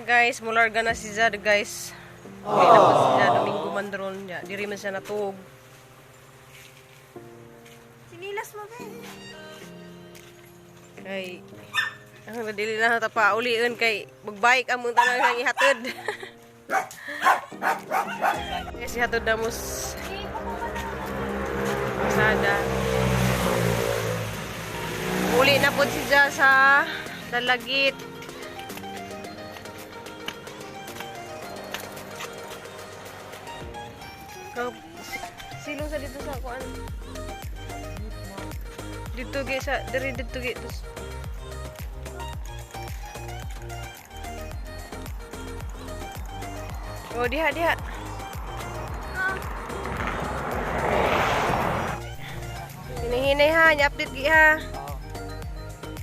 Guys, mularga na si Zad, guys. Uli na po si Zad, Domingo man ron niya. Diri man siya natuog. Sinilas mo, be. Kay ang dili na ta pa ulion kay magbike among tanan nang ihatod. Guys, ihatod na mo Sada. Uli na po si Zad sa Dalagit. Silong sa dito sa kuan. Dito gi sa diri dito gi tos. Oh, diha diha. Hinahinay ha, ni-update gi ha.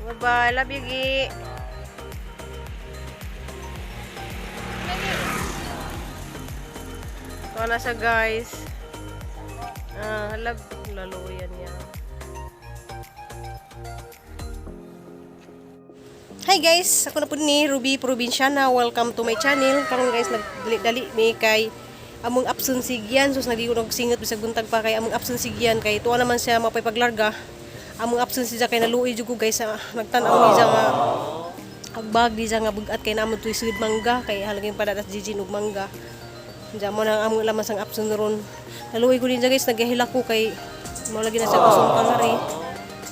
Bye-bye, love you gi. Ito na siya, guys. Ah, love laluyan niya. Hi guys, ako na po ni Ruby Provinciana. Welcome to my channel. Karon guys, nagdali-dali mi kay among absent sigyan. Sus nagdi ko nagsingot bisag buntag pa kay among absent sigyan kay tuwa naman siya mapay paglarga. Among absent siya kay naluoy jud ko, guys, sa nagtan-aw ni siya nga agbag di siya nga bugat kay naamon tuy sud mangga kay halaging padadas jijin og mangga. Diyan mo na ang among laman sang absent ron. Naluoy ko din siya, guys, naghihilak ko kay mo lagi na siya kusong pangari.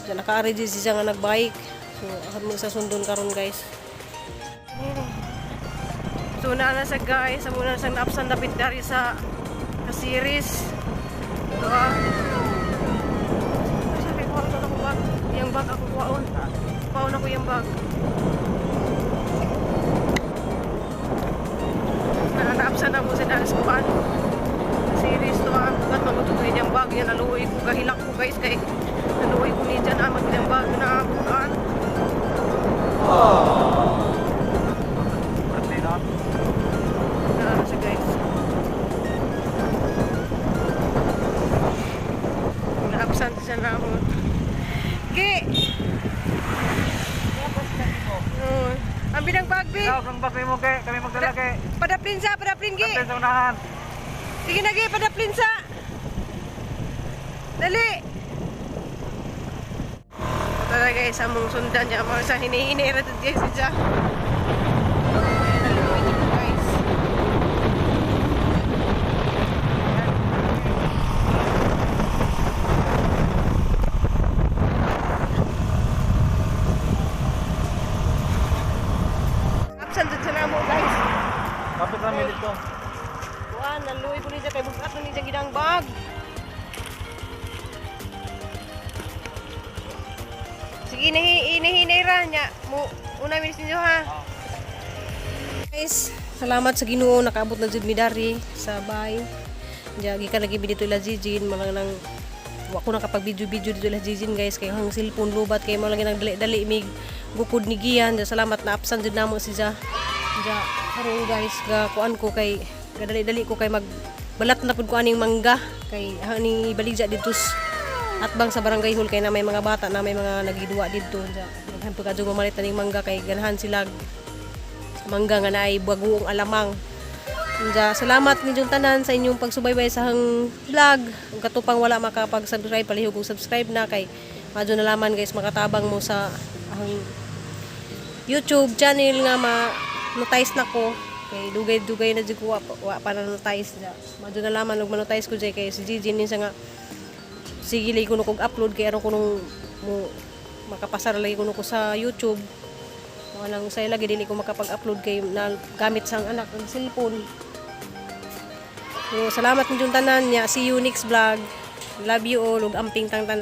Diyan nakaari di siya nga nagbike. So, ako sa sundon karon, guys. So na na sa guys, amo na sang naapsan dapit dari sa series. Ito ah. Sa kay kuha ko bag. Yang bag ako kuhaon. Kuhaon ako yung bag. Na naapsan ako sa dalas kuan. Sa series to ah. Bukat magututuin yung bag niya, naluoy ko gahilak ko, guys, kay naluoy ko ni dyan ah, mag yung bag na kuan. Ano siya, guys. Na-absent siya na ako. Gi! Oo. Ang binang bag, Bi. Ikaw, kang bag mo kay, kami magdala kay. Padaplin sa, padaplin, Gi. Sa unahan. Sige na, Gi, padaplin sa. Dali! Ito talaga, guys, among sundan niya. Mga sa hinihinira ito, guys, siya. Naluoy ko, guys. Absent dyan sa namo, guys. Kapit kami dito. Kuan, naluoy ko niya kay bugat na niya gidang bag. Sige, inahinay ra niya. Mo una minis ninyo ha. Guys, salamat sa Ginoo nakaabot na jud mi dari sa bay. Diya gikan lagi mi dito ila Jijin, malang nang wa ko nakapag video-video dito ila Jijin, guys, kay ang cellphone lubat kay mo lagi nang dali-dali mig gukod ni Gian. Diya, salamat na absent jud namo si Ja. Diya karon, guys, ga kuan ko kay gadali-dali ko kay mag balat na pud ko aning mangga kay aning ibaligya dito atbang sa barangay hall kay na may mga bata na may mga nagiduwa didto. Diya daghan pud kadto mamalit aning mangga kay ganahan sila mangga nga naay bagoong alamang. Diya, salamat ninyong tanan sa inyong pagsubaybay sa hang vlog. Ug katupang wala makapag-subscribe, palihog og subscribe na kay madyo nalaman, guys, makatabang mo sa ang YouTube channel nga ma-notice na ko kay dugay-dugay na jud ko wa pa na notice diya. Madyo nalaman og ma-notice ko jay kay si Gigi ni siya nga sige lagi kuno kog upload kay aron kunong mo makapasar lagi kuno ko sa YouTube. Walang say lagi dili ko makapag-upload kay na gamit sang anak ang cellphone. So, salamat ninyong tanan niya. See you next vlog. Love you all ug amping tang tanan.